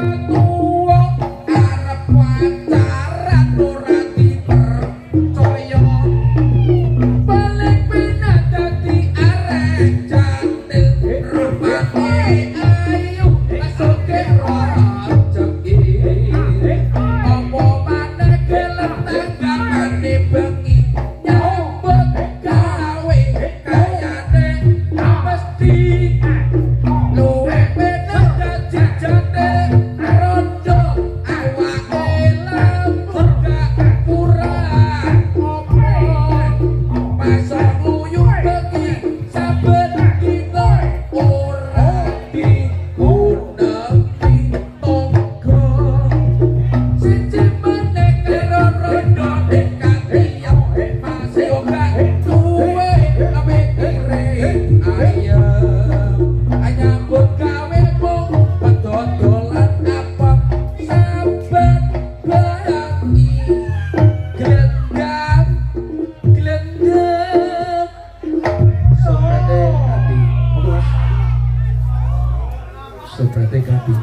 Tuwa arep pacaran ora dipercaya, paling penak dadi arek jantil, rupane ayu sugih rejeki, apa maneh gelem tanggapane bengi nyambut gawe kayane mesti luwih penak dadi jantil rondo, awake lembut gak kurang apa, masa ngluyu bengi saben dina ora diguneki tangga. Siji meneh karo rondo katiyo masih gak duwe pikire ayem, nyambut gawe mung dodolan apem saben bengi, glendam glendam Sobrate ganti. Apa, Mas? Sobrate ganti.